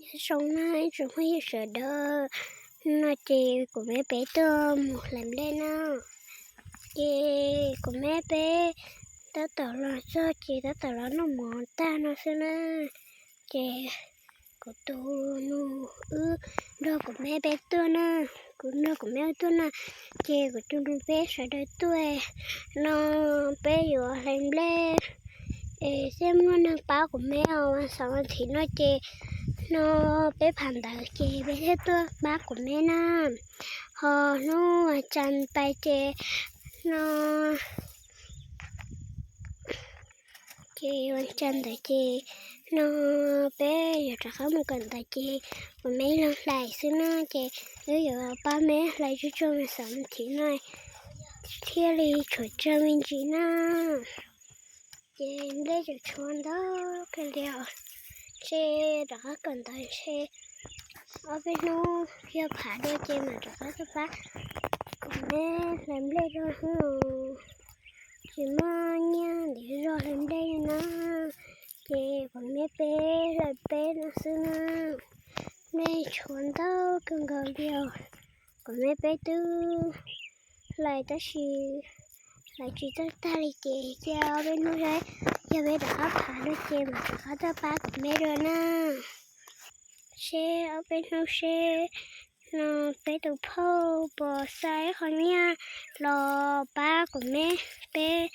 Nyob zoo na ib tsoom phooj ywg sawv daws, no ces kuv me peb tuaj mus hlais nplej na. Ces kuv me peb tab tom los txog ces tab tom los noj mov tag no xwb na. Ces kuv tus nus wb nrog kuv me peb tuaj na, kuv nrog kuv me wb tuaj na. Ces kuv tus nus peb sawv daws tuaj no, peb yuav hlais nplej es thiaj muaj neeg pab kuv me os. Xav mas thim no ces no peb pham ntawd ces peb thiaj tuaj pab kuv me na. Ho hnub vas cas pais ces no ces vas cas ntawd ces no peb yuav rov qab mus kawm ntawv ces kuv me ib leeg hlais xwb na. Ces wb yuav pab me hlais tsuag tsuag mas xav mas thim no thiaj li tshuav tsawg me ntsis na. Ces nplej tseem tshuav ntau kawg li os. Ntshe rov qab kawm ntawv ntshe ob peb hnub yog phav dua ces mam rov qab tuaj pab kuv me hlais nplej dua os. Tsis muaj nyiaj ntiav zog hlais nplej li na, ces kuv me peb hlais peb no xwb na. Nplej tshuav ntau kawg nkaus li os. Kuv me peb twb hlais tab sis hlais tsis txawj tag li ces cia ob peb hnub saib, yog peb rov qab phav dua ces mam rov qab tuaj pab kuv me dua na. Seb ob peb hnub seb no peb tus phauj puas xa ib qho nyiaj los pab kuv me peb.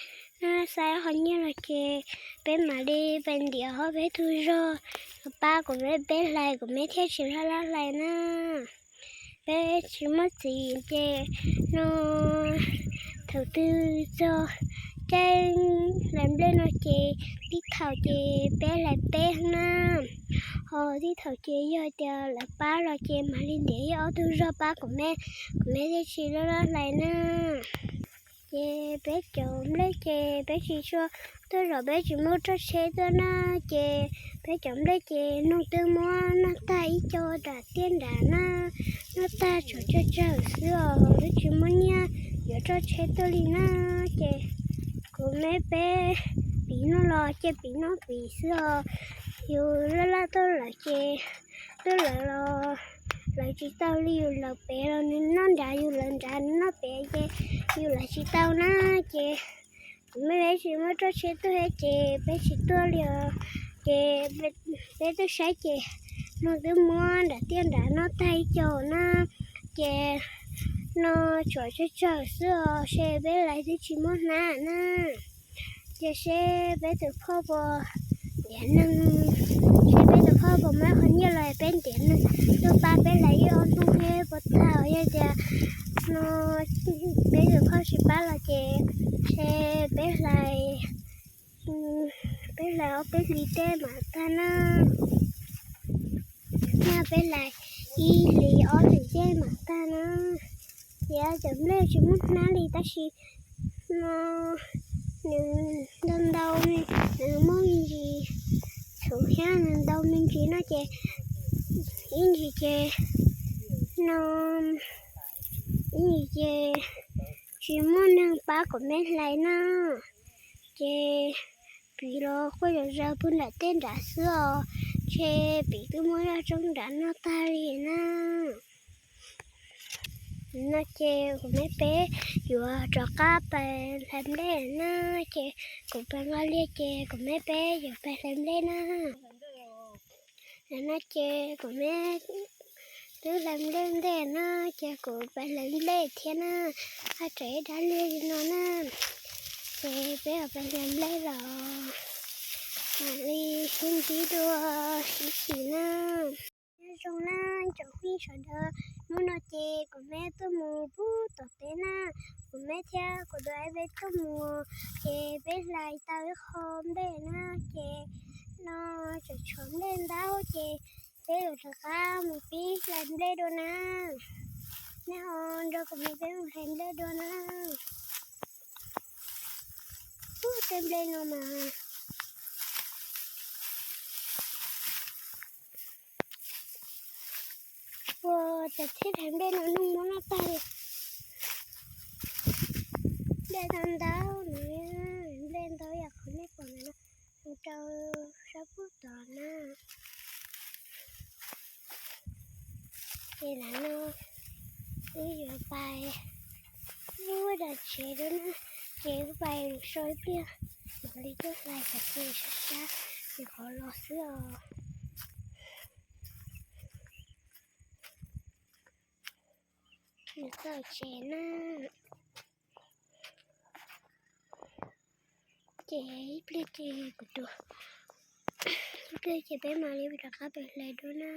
Yog xa ib qho nyiaj los ces peb mam li pais ntiav ob peb tug zog los pab kuv me peb hlais, kuv me thiaj tsis laj laj hlais na. Peb tsis muaj txiv ces no thaum twg txog caij hlais nplej no ces tib thaum ces peb hlais peb na, ho tib thaum ces yog tias lawv pab los ces mam li ntiav ib ob tug zog pab kuv me, kuv me thiaj tsis laj laj hlais na. Ces peb cov nplej ces peb tsis tshua tuaj zov, peb tsis muaj roj tsheb tuaj na, ces peb cov nplej ces noog twb muab noj tag ib co nram tiaj nrad na, noj tag tshuav tsawg tsawg xwb os, twb tsis muaj nyiaj yuav roj tsheb tuaj li na. Ces kuv me peb piv noj los ces piv noj piv xwb os, yus laj laj tuaj lawm ces tuaj lawm los lawv tsis tau li, yus lawv pem los nws noj nrad, yus lawv nrad nws noj pem ces yus lawv tsis tau na. Ces kuv me peb tsis muaj roj tsheb tuaj thiab ces peb tsis tuaj li os. Ces peb tuaj saib ces noog twb muab nram tiaj nrad noj tag ib co na, ces no tshuav tsawg tsawg xwb os, seb peb hlais twb tsis muaj hnab na. Ces seb peb tus phauj puas ntiav neeg, seb peb tus phauj puas muab qhov nyiaj los peb ntiav neeg tuaj pab peb hlais ib ob hnub thiab puas tag, yog tias no peb tus phauj tsis pab los ces seb peb hlais, peb hlais ob peb hlis tej mam tag na. Nyaj peb hlais ib hlis ob hlis tej mam tag na. Ces cov nplej tsis muaj hnab li tab sis no nws ntau ntau, nws muaj me ntsis txhuv thiab nws ntau me ntsis no ces ib ntsis ces no ib ntsis ces tsis muaj neeg pab kuv me hlais na. Ces piv los quaj zom zaws puag nram tej nrad xwb os, ces piv twb muab zoj tsoob nrad noj tag li na. No ces kuv me peb yuav rov qab pais hlais nplej na, ces kuv pais nqa liag ces kuv me peb yuav pais hlais nplej na. No ces kuv me twb hlais nplej ntej na, ces kuv pais hlais nplej thiab na, haj tseem ib dab liag li no na. Ces peb yuav pais hlais nplej los mam li sib ntsib dua ib chim na. Nyob zoo na cov phooj ywg sawv daws, hnub no ces kuv me tuaj mus pub tom teb na, kuv me thiab kuv tus ab peb tuaj mus, ces peb hlais tau ib qho nplej na, ces no tseem tshuav nplej ntau ces peb yuav rov qab mus pib hlais nplej dua na. Nej ho nrog kuv me peb mus hlais nplej dua na. Ub, tej nplej no mas ua cas thiaj hlais nplej no noog muab noj tag li. Nplej ntau ntau no, nplej ntau yam qhov nej pom ntawd no, mus rau sab pub tod na. Ces ntawm no wb yuav pais, wb ua dab tsi dua na, ces wb pais so ib pliag mam li tuaj hlais cov txiv sab sab, nyuam qhuav los xwb os. Nws txog tsev na. Ces ib pliag ces kuv tus, ib pliag ces peb mam li rov qab pem hlais dua na.